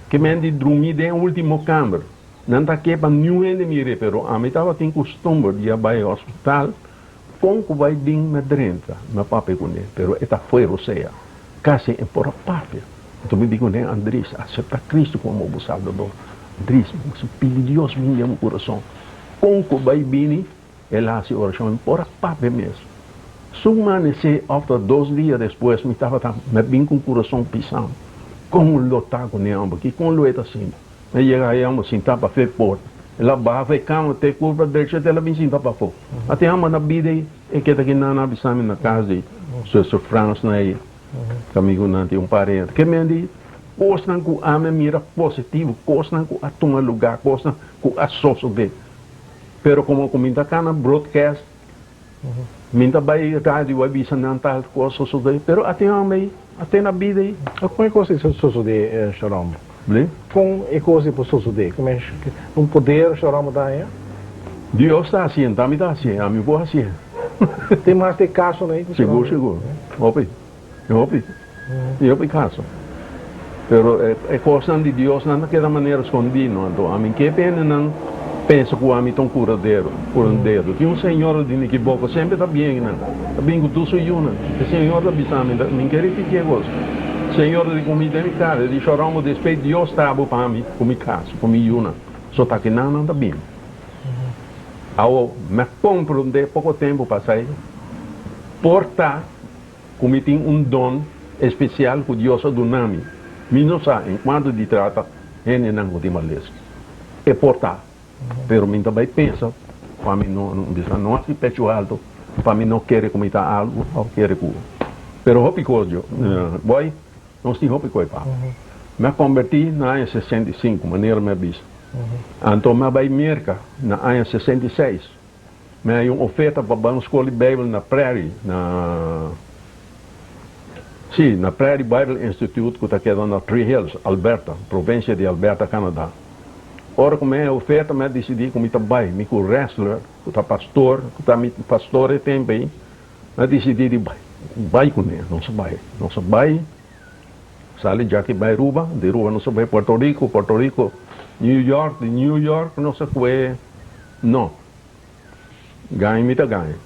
Ke men di drumí den e ultimo kamber. Nan ta ke pa niun hende mir'é, pero ami tabatin kustumber di a bai hospital. Kon ku bai bin na drenta, mi a papia kuné, pero e ta fuera osea, kasi e por a papia. Anto mi di kuné, Andries, aseptá Kristu komo bo Salbador. Andries, bo mester pidi Dios bin den bo kurason. Kon ku bai bini, el a hasi orashon, mi por a papia mes. Su manesé òf ta dos dia despues, mi tabata, mi a bin ku un kurason pisá. Kon lo ta kuné hòmber aki? Kon lo e ta sinti? Mi a yega ayá, mi sinta pa fe porta. El a baha fe kama te kurpa drecha te el a bin sinta pafó. A tin hamba na bida ei, e keda ki nan a bisa mi na kas di Zuster Frans na ei, kamigu nan tin un parente. Ke men di kosnan ku ami a mira positivo, kosnan ku a tuma lugá, kosnan ku a sosodé. Pero komo ku mi ta kana broadcast, mi ta bai radio bai bisa nan tal kos sosodé, pero a tin hamba ei, a tin na bida ei. Kon e kos ei sosodé, Sharon? Bli? Kon e kos ei por sosodé? Kon un poder Sharon bo ta haña? Dios ta hasié, ta mi ta hasié, ami por hasié. Tin mas di e kasonan ei ku Sharon? Sigur, sigur. Hopi, hopi, hopi kaso. Pero e kosnan di Dios nan ta keda manera skondí, no? Anto ami ke pende nan pensa ku ami ta un kuradero, kurandero. Tin un señora di Nikiboko semper ta bien nan, ta bin ku tur su yunan. E señora ta bisa mi, mi ke ripití e kos. Señora di ku mi den mi kara, e di, Shorombo, despues Dios ta bo pa mi ku mi kas, ku mi yunan. So ta kinan nan ta bin. Awo mi a komprondé poko tempu pasai, por ta ku mi tin un don espesial ku Dios a duna mi. Mi no sa en kuantu di trata hendenan ku tin malesa. E por ta, pero mi ta bai pensa pa mi no bisa no hasi pechu alto, pa mi no kere ku mi ta algu òf kere ku. Pero hopi kos yo, boy, nos tin hopi kos pa. Mi a kombertí na aña 65, manera mi a bisa. Anto mi a bai Merka na aña 66. Mi a hay un oferta pa bai un skol di Bijbel na Prairie, na, sí, na Prairie Bible Institute ku ta keda na Three Hills, Alberta, provinsia di Alberta, Canada. Ora ku mi a hay oferta mi a disidí ku mi ta bai, mi ku Ressler, ku ta pastor, ku ta mi pastor e tempu ei, mi a disidí di bai, bai kuné. Nos a bai, nos a bai, sali djaki bai Aruba, di Aruba nos a bai Puerto Rico, Puerto Rico, New York, di New York nos a kue. No. Gaña mi ta gaña.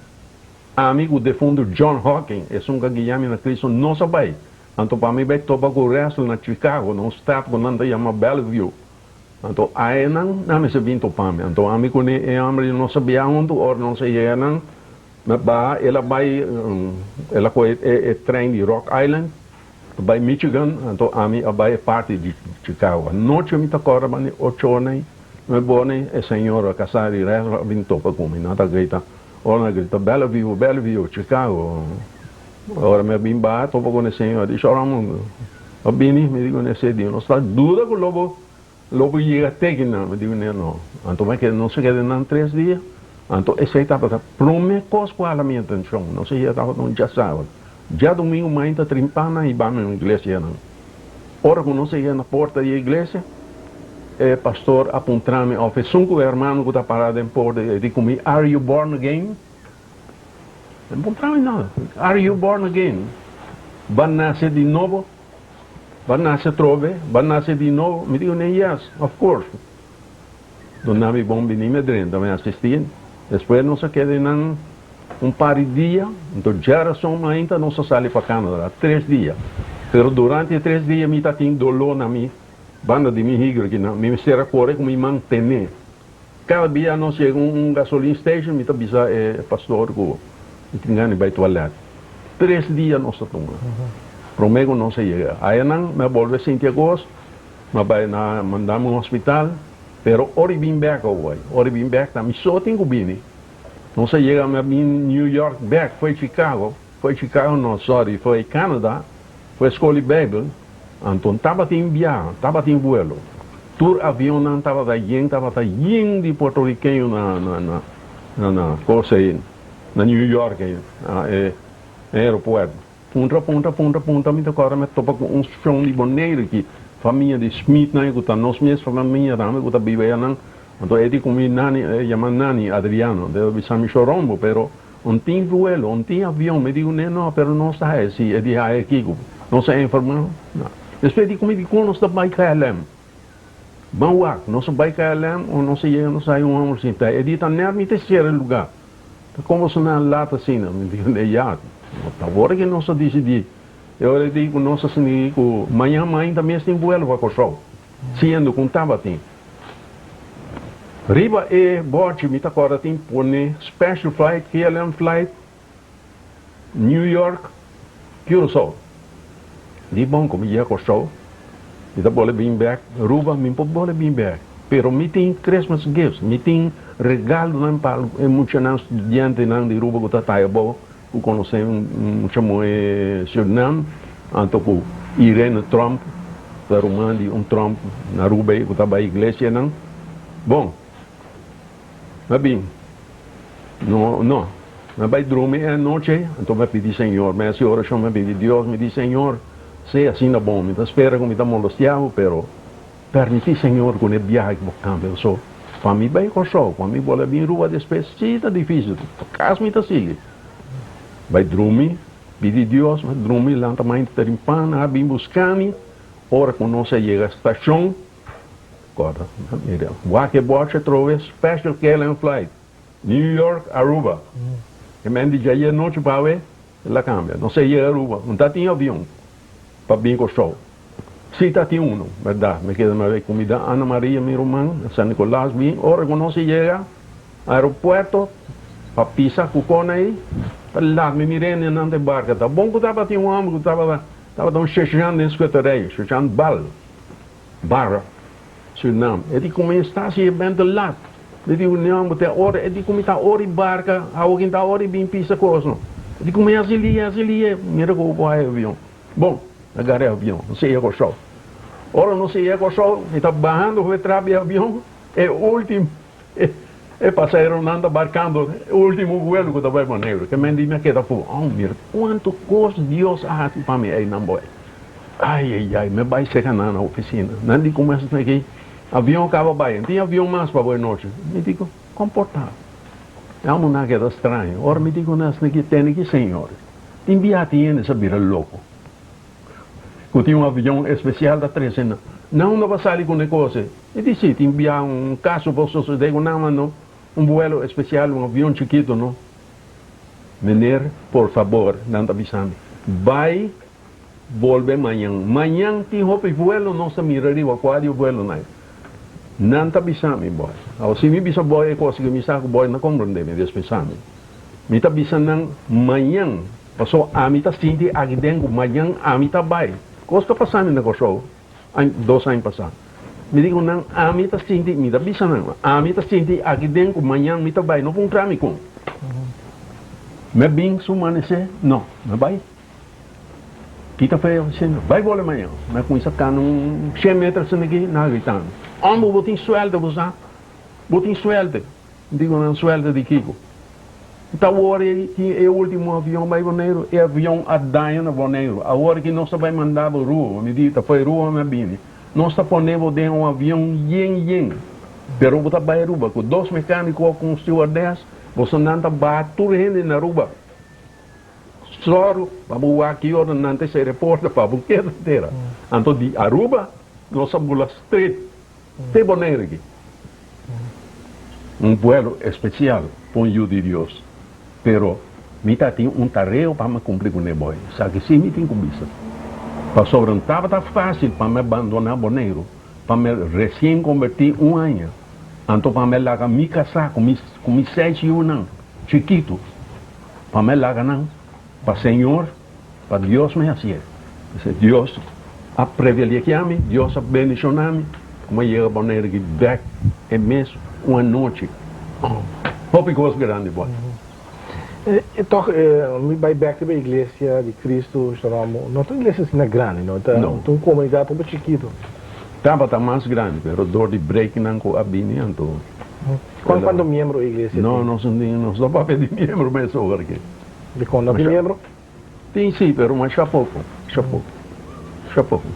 Ami ku defuntu John Hocking, esun ku a guia mi na Cristo, no sa bai. Anto pa mi bai topa ku Russell na Chicago, na un stad ku nan ta yama Bellevue. Anto aenan nan mester bin topa mi. Anto ami ku e homber di nos a bia huntu, ora nos a yega nan, mi a baha, el a bai, el a kohe e trein di Rock Island, ta bai Michigan, anto ami a bai e parti di Chicago. Anochi mi ta kòrda bani ocho ora ei. Mi boni e señora casá di Resra a bin topa cu mi. Nan ta grita, ora nan a grita, Bellevue, Bellevue, Chicago. Ora mi a bin baha topa cu e señora, di, Shora Mundo, a bini? Mi di cu e, Si, di, no sta duda cu lo bo. Lo bo yega te kinan? Mi di kuné, No. Anto mi a keda, nos a keda nan tres dia. Anto esei tabata promé kos ku hala mi atenshon. Nos a yega tabata un djasabado. Djadumingu mainta trimpa nan i bami un iglesianan. Ora ku nos a yega na porta di e iglesia, e pastor a puntra mi òf esun ku e hermano ku ta pará den porta e di ku mi, Are you born again? E no puntra mi nada. Are you born again? Bo a nase di nobo? Bo a nase atrobe? Bo a nase di nobo? Mi di kuné, Yes, of course. Duna mi bon bini mi a drenta, mi a asistí. Despues nos a keda einan un par di dia, anto djarason mainta nos a sali pa Canada, tres dia. Pero durante e tres dia mi ta tin doló na mi banda di mi higra akinan, mi mester a kore ku mi man tene. Kada bia nos yega un gasolin station mi ta bisa e pastor ku mi tin gana di bai tualet. Tres dia nos a tuma prome ku nos a yega. Ayanan mi a bolbe sinti e kos. Mi a bai na manda mi un hospital, pero ora i bin bek awor, ora i bin bek ta mi so tin ku bini. Nos a yega, mi a bin New York bek fo'i Chicago, fo'i Chicago no, sorry, fo'i Canada, fo'i skol di Bijbel, anto tabatin biaha, tabatin vuelo. Tur avionnan tabata yen, tabata yen di puertorikeño na na na na na kos ei, na New York ei, na e aeropuerto. Puntra, puntra, puntra, puntra, mi ta kòrda mi a topa ku un shon di Boneiru ki famia di Smitnan ku ta nos mes famia tambe ku ta biba enan. Anto e di ku mi nani, e yama nani Adriano, anto e ta bisa mi shorombo, pero un tin vuelo, un tin avion. Mi di ku ne no, pero nos ta haya si. E di haya kiko? Nos a enferma? No. Despues e di ku mi dikon nos ta bai KLM? Ban wak, nos a bai KLM o nos a yega nos a haya un hòmber sinta. E di ta nèt mi ta sera e lugá. Ta como su nan lat asina? Mi di e ya, no ta ora ke nos a disidí. E ora e di ku nos a sinti ku mañan mainta mes tin vuelo pa Kòrsou, siendo ku tabatin. Riba e bòrchi mi ta kòrda tin pone special flight, KLM flight, New York, Curaçao. Di bon ku mi yega Kòrsou, mi ta bole bin bèk Aruba, mi por bole bin bèk, pero mi tin Christmas gifts, mi tin regalonan pa e muchanan studiantenan di Aruba ku ta taya abou, ku konosé un mucha muhé Surinam, anto ku Irene Tromp, ta ruman di un Tromp na Aruba ei ku ta bai iglesianan. Bon. Mi a bin. No, no. Mi a bai drumi e anochi, anto mi a pidi Señor. Mi a hasi orashon, mi a pidi Dios, mi di, Señor, sea asina bon. Mi ta spera ku mi ta molestia bo, pero permití, Señor, ku n'e biaha ku bo kambia. So, pa mi bai Kòrsou, pa mi bolbe bin Rua despues, sí ta difísil. Pa kas mi ta sigui. Bai drumi, pidi Dios, mi a drumi, lanta mainta ta rin pan, a bin buska mi. Ora ku nos a yega stashon, Corda, mira, wak e bocha atrobe special KLM flight, New York, Aruba. E men di djaye nochi pa awe, el a cambia. No se yega Aruba, no ta tin avion pa bin Corsou. Si ta tin uno, berdad. Mi keda mi cumida Ana Maria, mi ruman, na San Nicolas bin. Ora cu nos a yega aeropuerto pa pisa cu con ey, ta laat mi mir'e nan ta barca. Ta bon cu tabatin un homber cu tabata, tabata un sergeant den schutterij, sergeant Bal. Barra, Surinam. E di ku mi sta si e benta lat. Mi di union bo te ora. E di ku mi ta ora i barka, awo kin ta ora i bin pisa kos no. E di ku mi hasi lie, hasi lie. Mira ku bo haña avion. Bon, a gara e avion. No sigue Kòrsou. Ora no sigue Kòrsou, mi ta bahando for e trap di avion, e ultimo, e pasaheronan ta barkando e ultimo vuelo ku ta bai Boneiru. Ke men di mi a keda afó. Oh, mira kuantu kos Dios a hasi pa mi einan boy. Ai ai ai, mi a bai serka nan na oficina. Nan di como esaki aki, avion caba bai, no tin avion mas pa bo e nochi. Mi di cu, comporta. E amo nan a keda straño. Ora mi di cu nan esaki, tene ki señor. Tin bia tin hende sa bira loco. Cu tin un avion especial ta trece nan. Nan unda bo a sali cu ne cos ey? Mi di si, tin bia un caso por sucede cu nan, ma no un vuelo especial, un avion chikito no. Meneer, por fabor, nan ta bisa mi, bai Bolbe mañan. Mañan tin hopi vuelo nos ta mira riba kua di e vuelonan. Nan ta bisa mi, boy. Awor si mi bisa boy e kos ku mi sa ku boy no komprende mi, despensá mi. Mi ta bisa nan mañan, pasobra ami ta sinti aki den ku mañan ami ta bai. Kos ta pasa mi na Kòrsou aña, dos aña pasá. Mi di ku nan ami ta sinti, mi ta bisa nan, ami ta sinti aki den ku mañan mi ta bai, no puntra mi kon. Mi a bin su manesé? No, mi a bai. Kita fe oficina, bai bola mañan. Mi a cuminsa cana un shen meter asina aki, nan a grita mi. Homber bo tin suèlte bo sa. Bo tin suèlte. Mi digo nan suèlte di kiko? Ta awor ei tin e ultimo avion bai Boneiru. E avion a daña na Boneiru. Awor ki nos ta bai manda bo Rua. Mi di ta fo'i Rua mi a bini. Nos ta pone bo den un avion yen yen. Pero bo ta bai Aruba ku dos mekániko ku un stewardess. Boso nan ta baha tur hende na Aruba. Sòru pa bo wak ki ora nan ta sera e porta pa bo keda tera. Anto di Aruba nos a bula straight te Bonaire aki. Un vuelo especial pa un yu di Dios. Pero mi ta tin un tareo pa mi cumpli cu ne boy. Esaki si mi tin cu bisa. Pasobra no tabata facil pa mi bandona Boneiru, pa mi recien converti un aña, anto pa mi laga mi casa cu mi seis yunan chikito. Pa mi laga nan pa Señor, pa Dios mi hacié. P'esei Dios a privilegiá mi, Dios a bendicioná mi ku mi a yega Bonaire aki bek e mes un anochi. Hopi kos grandi bo. E tòg mi bai bek riba e iglesia di Cristo, Shalomo. No ta un iglesia asina grandi, no. Ta un komunidat hopi chikitu. Tabata mas grandi, pero dor di breaknan ku a bini anto. Kuantu miembro e iglesia tin? No, nos no tin, nos no papia di miembro mes ora aki. Dikon no tin miembro? Tin si, pero masha poko, masha poko, masha poko.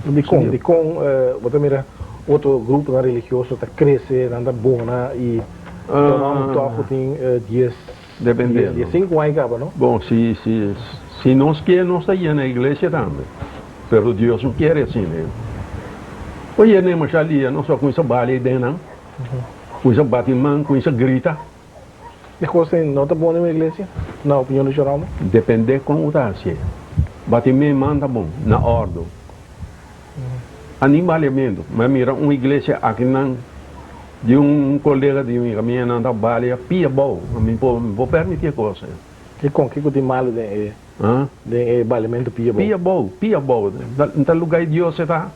Dikon, dikon bo ta mira otro gruponan religioso ta krese, nan ta bona i nan tòg ku tin dies, dies sinku aña kaba, no? Bon, si, si, si nos kier nos ta yena iglesia tambe, pero Dios no kier asina. Oye, ne masha lia nos a kuminsá bali ei den nan. Kuinsa bati man, kuinsa grita. E kos ei no ta bon den un iglesia, na opinion di Shoromo? Depende kon bo ta hasié. Bati men man ta bon, na òrdu. A ni baliamentu. Mi a mira un iglesia akinan di un kolega di mi kaminda nan ta balia pia abou. Mi por permití e kos ei. Dikon? Kiko tin malu den e den e baliamentu pia abou? Pia abou, pia abou. Ta lugá di Dios e ta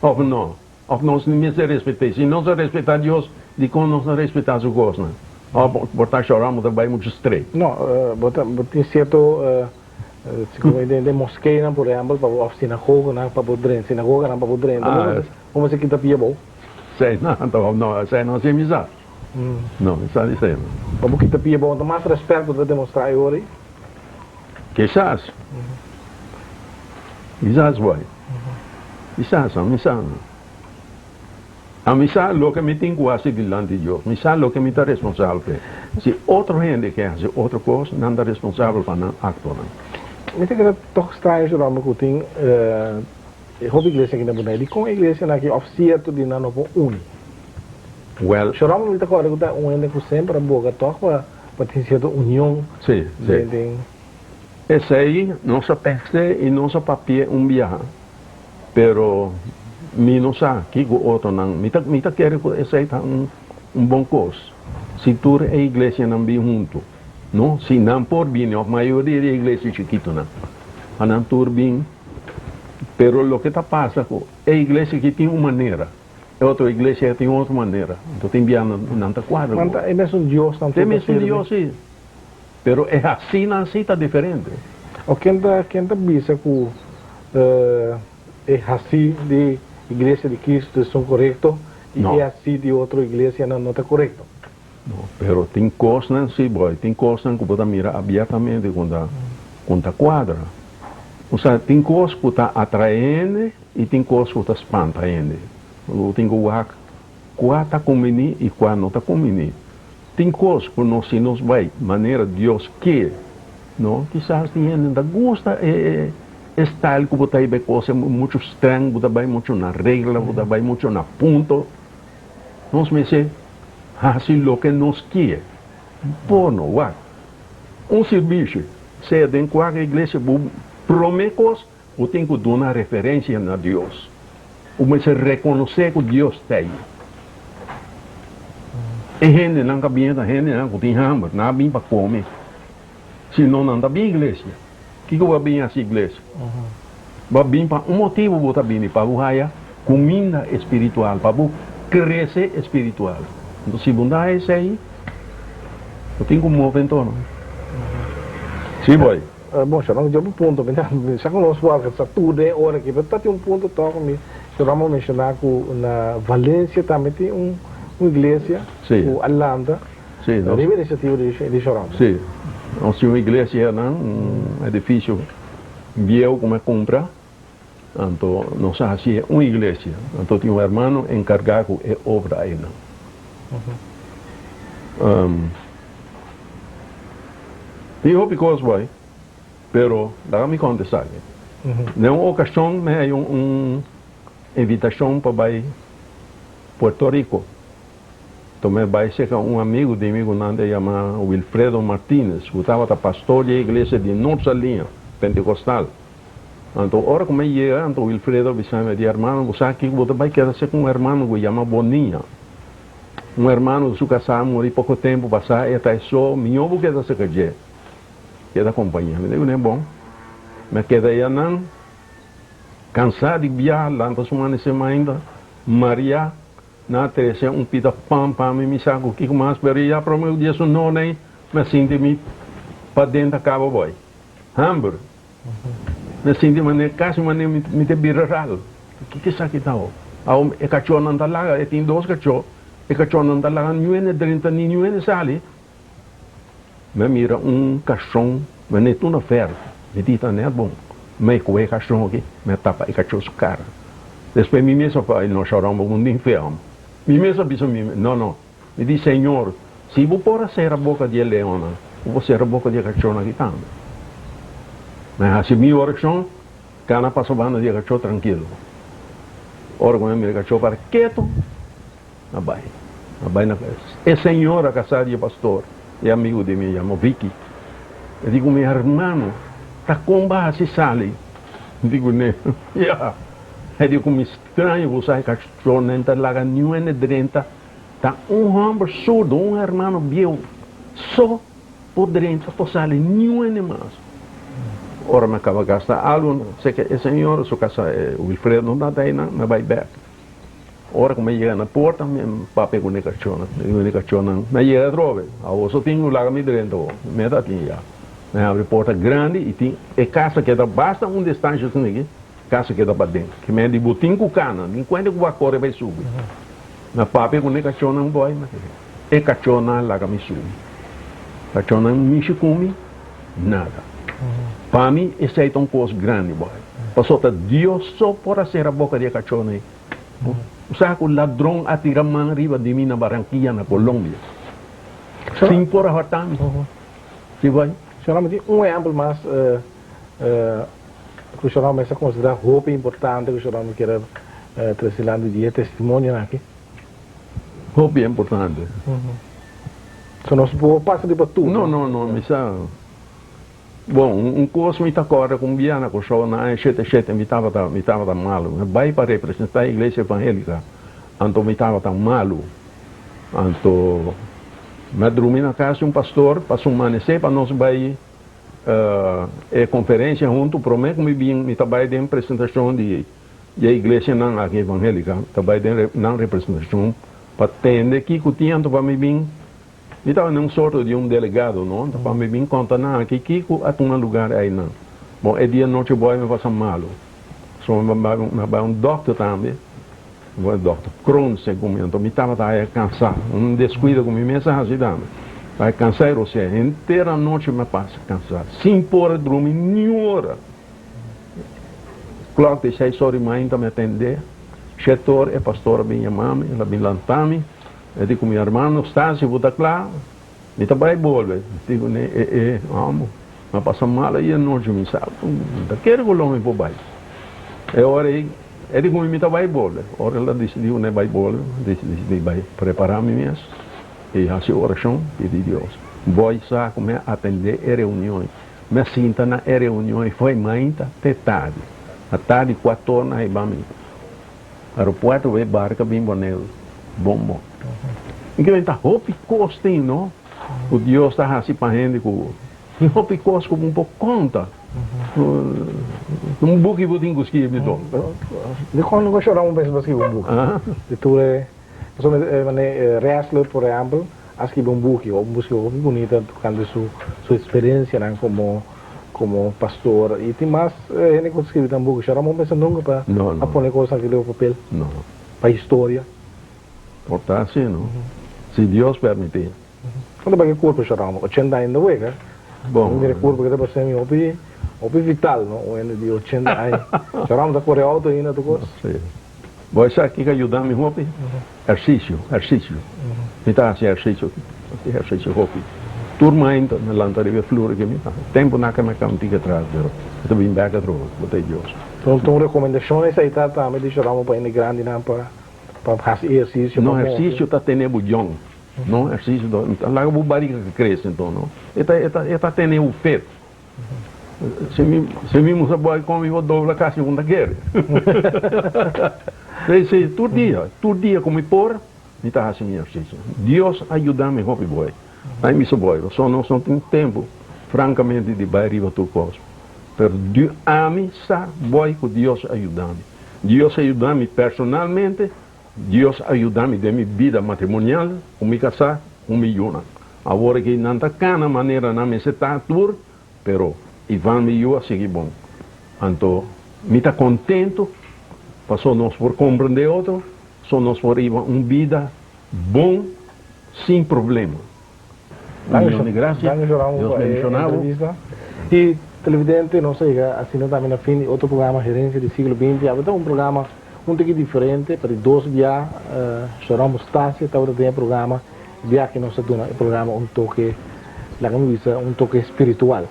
òf no? Of nos ni mester respet'é? Si nos a respetá Dios, dikon nos no respetá su kosnan? Of bo ta shorá bo ta bai muchu straight? No, bo ta bo tin sierto si den den moskeenan por ehèmpel pa bo òf sinagoganan pa bo drenta sinagoganan pa bo drenta bo mester bo mester kita pia abou. Esei no, no, esei no hasi mi sa. No, mi sa di esei no. Pa bo kita pia abou, ta mas rèspèt bo ta demostrá e ora ei? Kisas. Kisas boy. Kisas, ami sa. Ami sa loke mi tin ku hasi dilanti Dios. Mi sa loke mi ta responsabel p'e. Si otro hende ke hasi otro kos, nan ta responsabel pa nan aktonan. Mi ta kere tòg straño su nomber ku tin e hopi iglesia aki na Brunei. Dikon e iglesianan aki òf sierto di nan no por uni? Wèl. Su nomber mi ta kòrda ku ta un hende ku semper a boga tòg pa. Pa tin cierto union Sí, sí. den den. Esey nos a pens'e y nos a papi'e un biaha, pero mi no sa kico otronan. Mi ta mi ta kere cu esey ta un un bon cos, si tur e iglesianan bin hunto, no? Si nan por bini, of mayoria di e iglesia chikitonan, pa nan tur bin. Pero loke ta pasa cu e iglesia aki tin un manera. E otro iglesia tin otro manera. Anto tin bia nan ta cuadra cu. Ta e mesun Dios nan tur ta sirbi. E mesun Dios si. Pero e hacinan si ta diferente. O ken ta ken ta bisa cu e haci di iglesia di Cristo esun corecto y e haci di otro iglesianan no ta corecto? No, pero tin cosnan si boy, tin cosnan cu bo ta mira abiertamente cu ta cu ta cuadra. Osea tin cos cu ta atrae hende y tin cos cu ta spanta hende. Bo tin cu wak cua ta cumbini y cua no ta cumbini. Tin cos cu nos si nos bay manera Dios kier, no, kisas tin hende no ta gusta e e style cu bo ta hiba e cos, e mucho streng, bo ta bay mucho na regla, bo ta bay mucho na punto. Nos mester hasi loke nos kier. Por no wak un sirbishi, sea den kualke iglesia, bo prome kos bo tin ku duna referensia na Dios. Bo mester rekonosé ku Dios ta ei. E hendenan ka bini ta hendenan ku tin hamber, nan a bini pa kome. Si no nan ta bini iglesia. Kiko bo a bini hasi iglesia? Bo a bini pa un motibu bo ta bini, pa bo haya kuminda espiritual, pa bo krese espiritual. Enton si bo no ta haya esei, bo tin ku move enton. Si boy. Bon, Sharon, dje bo punto. Mi sa ku nos por alkansa tur den e ora aki, pero ta tin un punto tòg mi. Señor Ramos a menshoná ku na Valencia tambe tin un un iglesia ku a lanta riba inisiativa di señor Ramos. Sí, nos tin un iglesia nan, un edifisio bieu ku mi a kumpra, anto nos a hasié un iglesia, anto tin un hermano enkargá ku e obra einan. Tin hopi kos bai. Pero laga mi konta esaki. Den un okashon mi haña un invitashon pa bai Puerto Rico. Enton mi a bai serka un amigu di mi ku nan ta yama Wilfredo Martinez, ku tabata pastor di e iglesia di Nort Saliña, Pentekostal. Anto ora ku mi a yega, anto Wilfredo a bisa mi, di hermano, bo sa kiko bo ta bai keda serka un hermano ku yama Bonilla. Un hermano ku su kasá a muri poko tempu pasá, e ta e so, mihó bo keda serka dje. Keda kompañá mi. Digo, Bon, mi a keda eyanan, kansá di biaha, lanta su manesé mainta, Maria na trese un pita pan pa mi, mi sa ku kiko mas, pero ya promé ku dia su nona ei, mi a sinti mi paden ta kaba boi. Hamber. Mi a sinti manera, kasi manera mi ta bira ral. Kiko esaki ta ho? Awo e kachónan ta laga, e tin dos kachó, e kachónan ta laga, niuene drenta ni niuene sali. Mi a mira un kashon, mi a neta una vèrf, mi di ta nèt bon. Mi a kohe e kashon aki, mi a tapa e kachó su kara. Despues mi mes a fai, no Sharon, bo un infèrm. Mi mes a bisa mi, no, no. Mi di, Señor, si bo por a sera boka di e leonnan, bo por sera boka di e kachónan aki tambe. Mi a hasi mi orashon, kana pasa banda di e kachó trankilo. Ora ku mi a mira e kachó para ketu. A bai. A bai na E señora casá di e pastor, e amigo di mi yama Vicky. E di cu mi hermano ta con ba haci sali. Mi di cu ne, ya. E di cu mi straño cu sa e cachornan ta laga niun hende drenta. Ta un homber surdo, un hermano bieu so por drenta por sali, niun hende mas. Ora mi a caba gasta algo, seke e señora su casa, Wilfredo no ta einan, mi a bai bek. Ora ku mi a yega na porta, mi a papia ku ne kachónan. Mi di ku ne kachónan, Mi a yega atrobe. Awor so tin ku laga mi drenta awor. Mi a ta tin ya. Mi a habri porta grandi i tin e kasa keda basta un distansha asina aki, kasa keda paden. Ke mi a di bo tin ku kana, tin kuenta ku bo a kore bai subi. Mi a papia ku ne kachónan boy, e kachónan a laga mi subi. Kachónan mishi ku mi. Nada. Pa mi esei ta un kos grandi boy. Pasobra ta Dios so por a sera boka di e kachónan ei. Bo sa ku ladron a tira man riba di mi na Barranquilla na Colombia. Sin por a hòrta mi. Si boy. Señor mi tin un ehèmpel mas ku señor mester konsiderá hopi importante ku señor mi kier a trese dilanti di e testimonionan aki. Hopi importante. So nos por pasa riba tur. No, no, no, mi sa. Bon, un kos mi ta kòrda ku un bia na Kòrsou na aña shete shete mi tabata, mi tabata malu. Mi bai pa representá iglesia evangélika, anto mi tabata malu. Anto mi a drumi na kas di un pastor pa su manesé pa nos bai e konferensia huntu. Promé ku mi bin mi ta bai den presentashon di E iglesianan aki evangélica ta bai den nan representacion pa tende kico tin anto pa mi bin, mi tabata den un sorto di un delegado no, anto pa mi bin conta nan aki kico a tuma lugar einan. Bon, e dia nochi boy mi pasa malo, so mi a bai un dokter tambe, dokter Kroon segun mi, anto mi tabata haya cansa, un descuido cu mi mes a haci tambe, haya cansa e rosea, henter anochi mi a pasa cansa, sin por a drumi ni un ora. Klòk di seis ora i mainta mi a tendé. Shete ora e pastor a bin yama mi, el a bin lanta mi. E di ku mi, Hermano Stasio, bo ta kla? Mi ta bai bolbe. Mi di kuné, E e, amo, mi a pasa mal ayer nochi, mi sa ku mi ta kere ku lo mi por bai. E ora ei, e di ku mi, Mi ta bai bolbe. Ora el a disidí ku ne bai bolbe, mi a disidí bai prepará mi mes i hasi orashon, pidi Dios. Boy sa ku mi a atendé e reunion ei. Mi a sinta na e reunion i foi mainta te tardi. Na tardi kuator na hiba mi aeropuerto wei barka bin Boneiru. Bon bon. Mi kere ta hopi kos tin no ku Dios ta hasi pa hende ku tin hopi kos ku bo por konta. Un buki bo tin ku skirbi to. Dikon no shora un bes pa skirbi un buki? Di tur e pasobra manera Ressler por ehempel a skirbi un buki, un buki hopi bunita tokante su su eksperensianan komo. komo pastor i tin mas hende ku ta skirbi nan buki. Shò Ramon pensa nunka pa a pone kosnan aki riba papel pa historia? Por ta así, no? Si Dios permití. Kon ta bai ku e kurpo, Shò Ramon? Ochenta aña ta wega. Bon. Mi mira e kurpo ki ta parse mi hopi, hopi vital, no? Un hende di ochenta aña. Shò Ramon ta kore outo ainda tur kos? Sí. Bo sa kiko a yuda mi hopi? Ersisio, ersisio. Mi ta hasi ersisio, hasi ersisio hopi. Tur mainta mi lanta riba e flur aki mi ta. Tempu na ka mi ka un tiki atras pero mi ta bin bek atrobe, bo ta e Dios. Enton un rekomendashon esei ta tambe di Shoramo pa hende grandinan pa pa hasi ehersisio, pa No, move. ehersisio ta tene bo jong. No, ehersisio ta laga bo barika krese enton no. E ta e ta e ta tene bo fit. Si mi si mi musa boy con mi por dobla casi un ta kere. Si si tur dia tur dia cu mi por mi ta haci mi ehercicio. Dios a yuda mi hopi boy. Ai mi sa boy pasobra nos no tin tempo francamente di bay riba tur cos pero ami sa boy cu Dios a yuda mi. Dios a yuda mi personalmente. Dios a yuda mi den mi bida matrimonial ku mi kasá ku mi yunan. Awor aki nan ta kana manera nan mester ta tur, pero Ivan mi yu a sigui bon. Anto mi ta kontentu pasobra nos por komprendé otro, so nos por riba un bida bon sin problema. Un mion di gracia, Dios bendiciona bo. Y televidente, nos a yega asina tambe na fin di otro programa Herencia di Siglo Binti. Awe ta un programa un tiki diferente, pa di dos bia Sharon Mustacia tabata den e programa, e bia aki nos a duna e programa un toke, laga mi bisa un toke spiritual.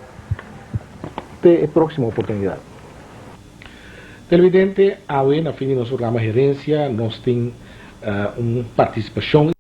Te e proximo oportunidad. Televidente, awe na fin di nos programa Herencia nos tin un participacion.